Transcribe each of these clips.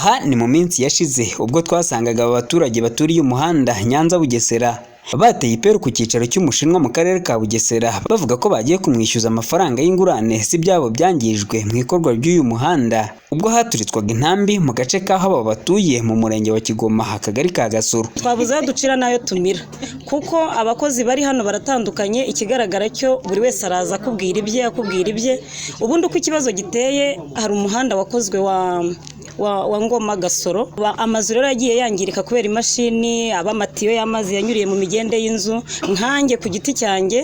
Aha ni mu minsi yashize ubwo twasangaga aba baturage baturiye umuhanda Nyanza Bugesera bateye iperu ku cyicaro cy'Umushinwa mu karere ka Bugesera, bavuga ko bagiye kumwishyuza amafaranga y'ingurane z'ibyabo byangijwe mu ikorwa ry'uyu muhanda, ubwo haturitswaga intambi mu gace k'aho aba batuye mu murenge wa Kigoma, akagari ka Gasoro. Twabuze aho ducira n'ayo tumira kuko abakozi bari hano baratandukanye. Ikigaragara cyo buri wese araza akubwira ibye, akubwira ibye. Ubundi uko ikibazo giteye, hari umuhanda wakozwe wa Ngoma Gasoro. Amazu rero yagiye yangirika kubera imashini, abamatiyo y'amazi yanyuriye mu migende y'inzu. Nkanjye ku giti cyanjye,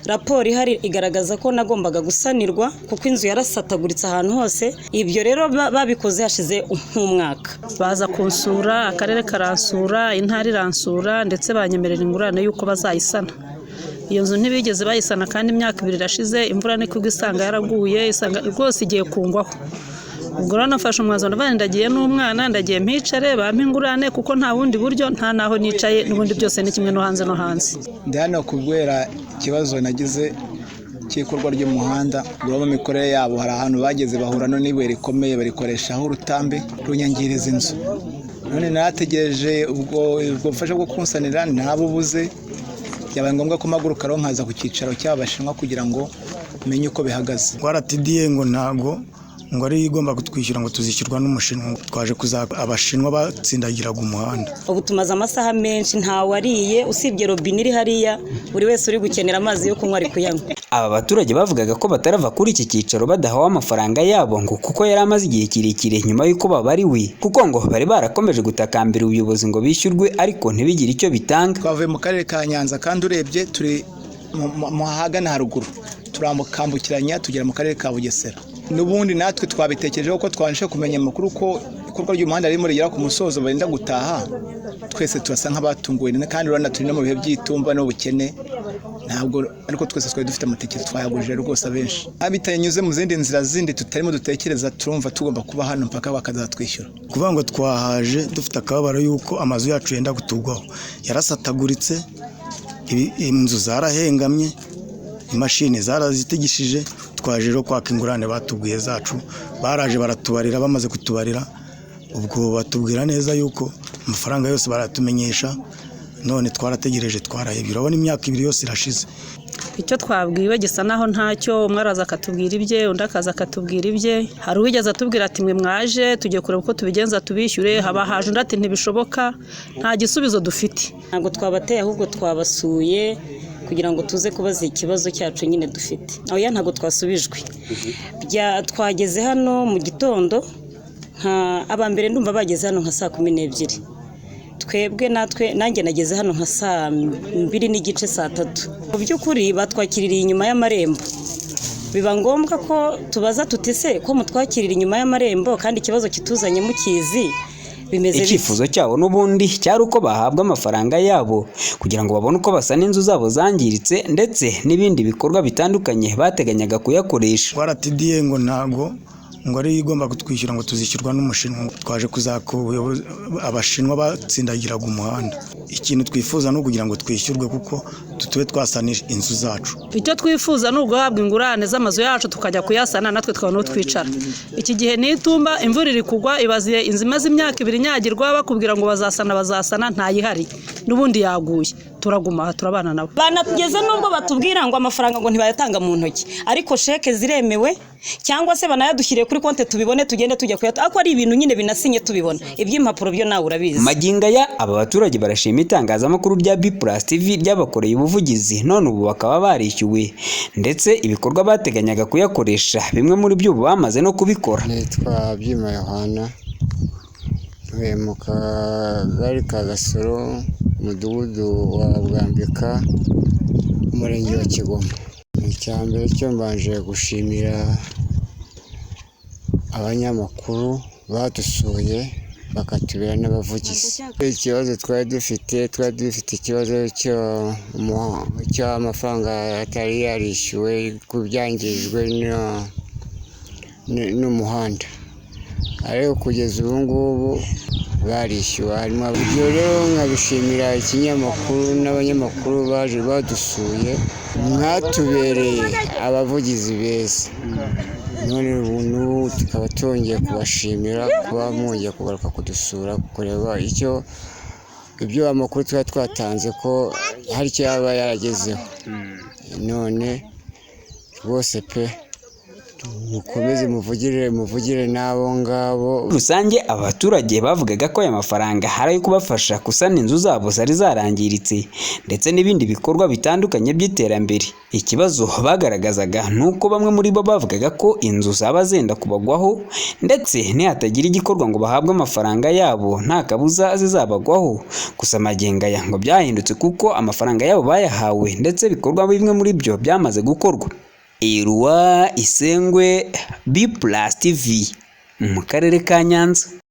raporo ihari igaragaza ko nagombaga gusanirwa kuko inzu yarasataguritse ahantu hose. Ibyo rero babikoze hashize nk'umwaka. Baza kunsura, akarere karansura, intara iransura, ndetse banyemerera ingurane y'uko bazayisana. Iyo nzu ntibigeze bayisana kandi imyaka 2 irashize. Imvura niko igwa, isanga yaraguye, isanga rwose igiye kungwaho. Ubwo rero nafashe umwanzuro, ndavuga ndagiye n'umwana, ndagiye mpicare bampe ingurane, kuko nta bundi buryo, nta naho nicaye n'ubundi byose ni kimwe no hanze no hanze. Ndi hano kubera ikibazo nagize cy'ikorwa ry'umuhanda. Urabona imikorere yabo, hari ahantu bageze bahura n'ibuye rikomeye barikoreshaho urutambi runyangiriza inzu. None narategereje ubwo bufasha bwo kunsanira ntabubuze, byabaye ngombwa ko mpaguruka rero nkaza ku cyicaro cy'aba Bashinwa kugira ngo menye uko bihagaze. Twaratidiye ngo ntago ngo ari igomba kutwishyura, ngo tuzishyurwa n'Umushinwa. Twaje kuza Abashinwa batsindagiraga umuhanda. Ubu tumaze amasaha menshi ntawariye usibye robine iri hariya, buri wese uri gukenera amazi yo kunywa ari kuyanywa. Aba baturage bavugaga ko batarava kuri iki cyicaro badahawe amafaranga yabo, ngo kuko yari amaze igihe kirekire nyuma y'uko babariwe, kuko ngo bari barakomeje gutakambira ubuyobozi ngo bishyurwe ariko ntibigire icyo bitanga. Twavuye mu karere ka Nyanza kandi urebye turi mu ahagana haruguru, turambukambukiranya tugera mu karere ka Bugesera. N'ubundi natwe twabitekerejeho ko twabasha kumenya amakuru ko ikorwa ry'umuhanda ririmo rigera ku musozo, barinda gutaha. Twese turasa nk'abatunguwe kandi urabona turi no mu bihe by'itumba n'ubukene, ntabwo ariko twese twari dufite amatike, twayagurije rwose abenshi. Bitanyuze mu zindi nzira zindi tutarimo dutekereza, turumva tugomba kuba hano mpaka bakazatwishyura. Kuvuga ngo twahaje dufite akababaro y'uko amazu yacu yenda gutugwaho, yarasataguritse, inzu zarahengamye, imashini zarazitigishije. Twaje rero kwaka ingurane batubwiye zacu, baraje baratubarira, bamaze kutubarira ubwo batubwira neza yuko amafaranga yose baratumenyesha. None twarategereje twarahebye, urabona imyaka 2 yose irashize. Icyo twabwiwe gisa naho ntacyo, umwe araza akatubwira ibye, undi akaza akatubwira ibye. Hari uwigeze atubwira ati mwe mwaje tugiye kureba uko tubigenza tubishyure, haba haje undi ati ntibishoboka, nta gisubizo dufite. Ntabwo twabateye ahubwo twabasuye kugira ngo tuze kubaza ikibazo cyacu nyine dufite. Oya, ntabwo twasubijwe. Twageze hano mu gitondo, aba mbere ndumva bageze hano nka saa 12. Twebwe natwe nanjye nageze hano nka saa 2:30, saa 3. Mu by'ukuri batwakiririye inyuma y'amarembo, biba ngombwa ko tubaza tuti se ko mutwakirira inyuma y'amarembo kandi ikibazo kituzanye mukizi, bimeze bite? Icyifuzo cyabo n'ubundi cyari uko bahabwa amafaranga yabo kugira ngo babone uko basana inzu zabo zangiritse ndetse n'ibindi bikorwa bitandukanye bateganyaga kuyakoresha. Twaratidiye ngo ntago ngo ari igomba kutwishyura, ngo tuzishyurwa n'Umushinwa. Twaje kuzaka Abashinwa batsindagiraga umuhanda. Ikintu twifuza ni ukugira ngo twishyurwe kuko tube twasana inzu zacu. Icyo twifuza ni uguhabwa ingurane z'amazu yacu tukajya kuyasana, natwe tukabona aho twicara. Iki gihe n'itumba imvura iri kugwa, ibaziye inzu imaze imyaka 2 inyagirwa, bakubwira ngo bazasana bazasana, ntayihari n'ubundi yaguye. Turaguma aha turabana nabo. Banatugeze nubwo batubwira ngo amafaranga ngo ntibayatanga mu ntoki, ariko sheke ziremewe cyangwa se banayadushyiriye kuri konti tubibone tugende tujya kuyata, ariko ari ibintu nyine binasinye tubibona. Iby'impapuro byo nawe urabizi. Magingo aya aba baturage barashima itangazamakuru rya B+ TV ryabakoreye ubuvugizi, none ubu bakaba barishyuwe ndetse ibikorwa bateganyaga kuyakoresha bimwe muri byo ubu bamaze no kubikora. Nitwa Byima Yohana, ntuye mu kagari ka Gasoro, umudugudu wa Bwambika, umurenge wa Kigoma. Icya mbere cyo mbanje gushimira abanyamakuru badusuye bakatubera n'abavugizi. Ikibazo twari dufite, twari dufite ikibazo cy'amafaranga atari yarishyuwe ku byangijwe n'umuhanda, ariko kugeza ubu ngubu barishyuwe. Harimo ibyo rero nkabishimira ikinyamakuru n'abanyamakuru baje badusuye, mwatubereye abavugizi beza. None ubu n'ubu tukaba twongeye kubashimira kuba mwongeye kugaruka kudusura, kureba icyo ibyo amakuru tuba twatanze ko hari icyo yaba yaragezeho. None rwose pe, mukomeze muvugire n'abo ngabo. Muri rusange aba baturage bavugaga ko aya mafaranga hari ayo kubafasha gusana inzu zabo zari zarangiritse ndetse n'ibindi bikorwa bitandukanye by'iterambere. Ikibazo bagaragazaga ni uko bamwe muri bo bavugaga ko inzu zaba zenda kubagwaho, ndetse nihatagira igikorwa ngo bahabwe amafaranga yabo nta kabuza zizabagwaho. Gusa magingo aya ngo byahindutse kuko amafaranga yabo bayahawe, ndetse ibikorwa bimwe muri byo byamaze gukorwa. Irwa Isengwe, B+ TV mu karere ka Nyanza.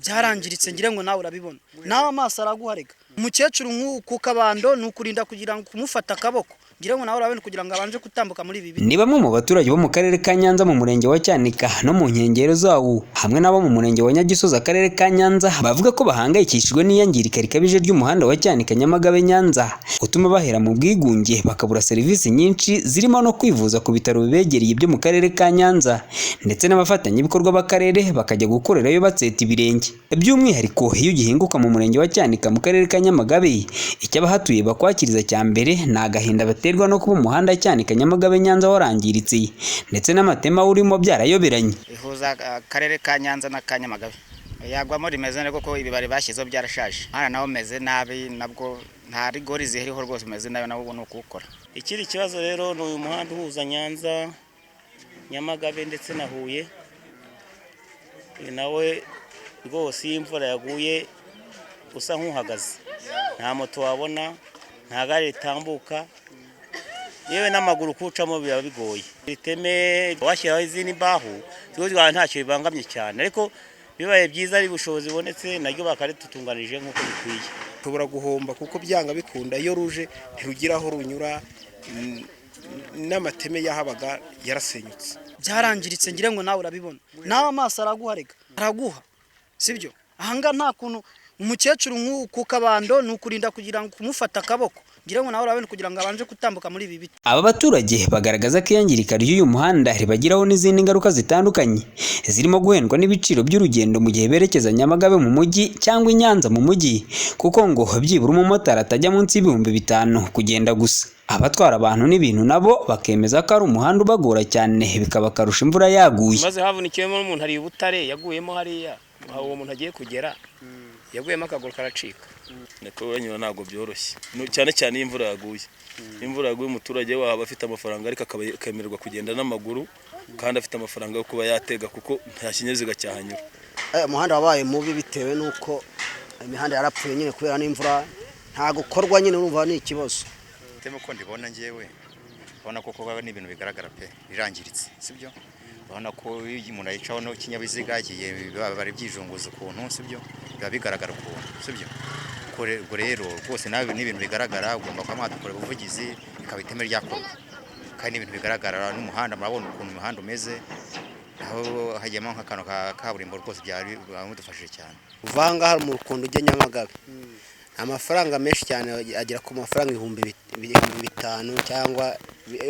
Byarangiritse, ngira ngo nawe urabibona, nawe amaso araguharega. Umukecuru nk'uku ku kabando ni ukurinda kugira ngo kumufata akaboko, ngira ngo nawe urabibona, kugira ngo abanje gutambuka muri ibi biti. Ni bamwe mu baturage bo mu karere ka Nyanza mu murenge wa Cyanika no mu nkengero zawo, hamwe n'abo mu murenge wa Nyagisozi akarere ka Nyanza, bavuga ko bahangayikishijwe n'iyangirika rikabije ry'umuhanda wa Cyanika Nyamagabe Nyanza, utuma bahera mu bwigunge bakabura serivisi nyinshi zirimo no kwivuza ku bitaro bibegereye byo mu karere ka Nyanza, ndetse n'abafatanyabikorwa b'akarere bakajya gukorerayo batseta ibirenge. By'umwihariko iyo ugihinguka mu murenge wa Cyanika mu karere ka Nyamagabe, icyo abahatuye bakwakiriza cya mbere ni agahinda baterwa no kuba umuhanda Cyanika Nyamagabe Nyanza warangiritse, ndetse n'amatema urimo byarayoberanye. Ihuza akarere ka Nyanza na ka Nyamagabe, yagwamo rimeze neza kuko ibibari bashyizeho byarashaje. Hano naho meze nabi, nabwo nta rigori ziriho rwose, umeze nabi nawo ni ukuwukora. Ikindi kibazo rero ni uyu muhanda uhuza Nyanza, Nyamagabe ndetse na Huye, nawe rwose iyo imvura yaguye usa nk'uhagaze, nta moto wabona, nta gare ritambuka, yewe n'amaguru kuwucamo biba bigoye. Iteme washyiraho izindi mbaho ntacyo bibangamye cyane, ariko bibaye byiza ari ubushobozi bubonetse naryo bakaritutunganije nk'uko bikwiye. Ushobora guhomba kuko byanga bikunda iyo ruje ntirugira aho runyura, n'amateme yahabaga yarasenyutse. Byarangiritse, ngira ngo nawe urabibona, nawe amaso araguharega, araguha sibyo. Ahanga nta kuntu umukecuru nk'uku ku kabando ni ukurinda kugira ngo kumufata akaboko, ngira ngo nawe urabibona, kugira ngo abanje gutambuka muri ibi biti. Aba baturage bagaragaza ko iyangirika ry'uyu muhanda ribagiraho n'izindi ngaruka zitandukanye, zirimo guhendwa n'ibiciro by'urugendo mu gihe berekeza Nyamagabe mu mujyi cyangwa i Nyanza mu mujyi, kuko ngo byibura umumotari atajya munsi y'5000 kugenda gusa. Abatwara abantu n'ibintu nabo bakemeza ko ari umuhanda ubagora cyane, bikaba akarusha imvura yaguye. Maze havunikiyemo n'umuntu ari i Butare yaguyemo hariya, aho uwo muntu agiye kugera yaguyemo akaguru karacika. Niko banyura ntabwo byoroshye, cyane cyane iyo imvura yaguye. Imvura yaguye umuturage waba afite amafaranga ariko akabemererwa kugenda n'amaguru, kandi afite amafaranga yo kuba yatega kuko nta kinyabiziga cyahanyura. Umuhanda wabaye mubi bitewe n'uko imihanda yarapfuye nyine kubera n'imvura, nta gukorwa nyine, urumva ni ikibazo. Iteme uko ndibona njyewe, urabona ko kuba ni ibintu bigaragara pe, birangiritse, sibyo? Urabona ko iyo umuntu ayicaho n'ikinyabiziga bari byijunguza ukuntu, sibyo? Biba bigaragara ukuntu, sibyo? Ubwo rero rwose nawe ni ibintu bigaragara, ugomba kuba mwadukora ubuvugizi bikaba iteme ryakorwa, kandi ni ibintu bigaragara n'umuhanda, murabona ukuntu umuhanda umeze, aho hajyamo nk'akantu ka kaburimbo rwose byari bimudufashije cyane. Uva aha ngaha mu Rukundo ujya Nyamagabe, amafaranga menshi cyane, agera ku mafaranga 5000 cyangwa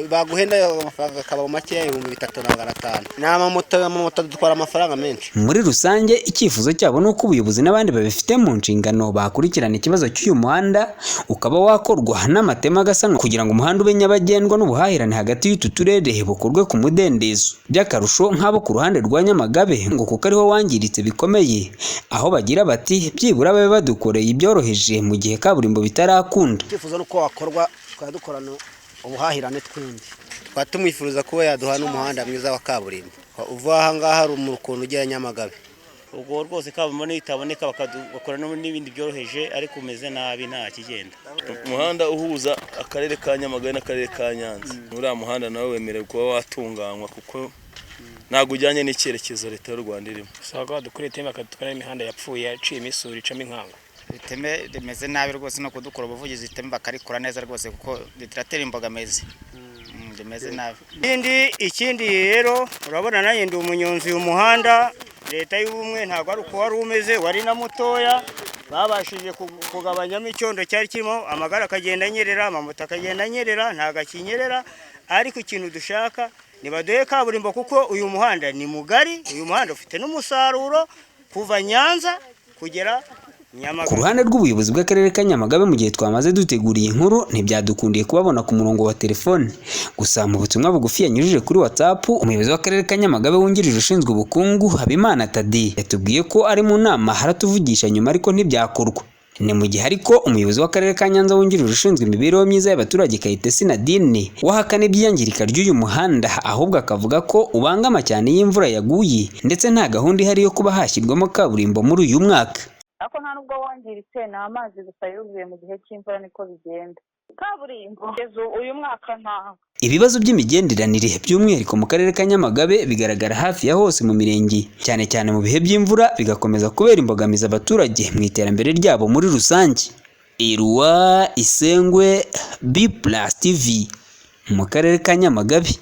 baguhenda amafaranga akaba makeya 3500. Ni amamoto dutwara amafaranga menshi. Muri rusange icyifuzo cyabo ni uko ubuyobozi n'abandi babifite mu nshingano bakurikirana ikibazo cy'uyu muhanda ukaba wakorwa n'amatema agasanwa, kugira ngo umuhanda ube nyabagendwa n'ubuhahirane hagati y'utu turere bukorwe ku mudendezo. By'akarusho nk'abo ku ruhande rwa Nyamagabe ngo kuko ariho wangiritse bikomeye, aho bagira bati byibura babe badukoreye ibyoroheje mu gihe kaburimbo bitarakunda. Icyifuzo ni uko wakorwa tukaba dukorana ubuhahirane twembi. Tukaba tumwifuriza kuba yaduha n'umuhanda mwiza wa kaburimbo uva aha ngaha mu Rukundo ugera Nyamagabe. Ubwo rwose kaburimbo nitaboneka bakora n'ibindi byoroheje, ariko umeze nabi nta kigenda. Umuhanda uhuza akarere ka Nyamagabe n'akarere ka Nyanza, uriya muhanda nawe wemerewe kuba watunganywa kuko ntabwo ujyanye n'icyerekezo leta y'u Rwanda irimo. Usanga badukoreye iteme bakadukora n'imihanda yapfuye yaciye imisuri icamo inkangu. Iteme rimeze nabi rwose, no kudukora ubuvugizi iteme bakarikora neza rwose kuko ritiratera imbogamizi, rimeze nabi. Ikindi rero urabona nanjye ndi umunyonzi uyu muhanda, leta y'ubumwe ntabwo ari uko wari umeze, wari na mutoya. Babashije kugabanyamo icyondo cyari kirimo, amagare akagenda anyerera, amamoto akagenda anyerera, ntabwo akinyerera. Ariko ikintu dushaka, nibaduhe kaburimbo, kuko uyu muhanda ni mugari, uyu muhanda ufite n'umusaruro kuva Nyanza kugera Nyamagabe. Ku ruhande rw'ubuyobozi bw'akarere ka Nyamagabe, mu gihe twamaze dutegura iyi nkuru ntibyadukundiye kubabona ku murongo wa telefone. Gusa mu butumwa bugufi yanyujije kuri WhatsApp, umuyobozi w'akarere ka Nyamagabe wungirije ushinzwe ubukungu, Habimana Tadi, yatubwiye ko ari mu nama, haratuvugisha nyuma, ariko ntibyakorwa. Ni mu gihe ariko umuyobozi w'akarere ka Nyanza wungirije ushinzwe imibereho myiza y'abaturage, Kayitesi Nadine, we ahakana iby'iyangirika ry'uyu muhanda, ahubwo akavuga ko ubangama cyane iyo imvura yaguye, ndetse nta gahunda ihari yo kuba hashyirwamo kaburimbo muri uyu mwaka. Ariko nta nubwo wangiritse, ni amazi gusa yuzuye mu gihe cy'imvura, niko bigenda. Kaburimbo kugeza uyu mwaka ntaho. Ibibazo by'imigenderanire by'umwihariko mu karere ka Nyamagabe bigaragara hafi ya hose mu mirenge, cyane cyane mu bihe by'imvura, bigakomeza kubera imbogamizi abaturage mu iterambere ryabo muri rusange. Irwa Isengwe, B Plus TV, mu karere ka Nyamagabe.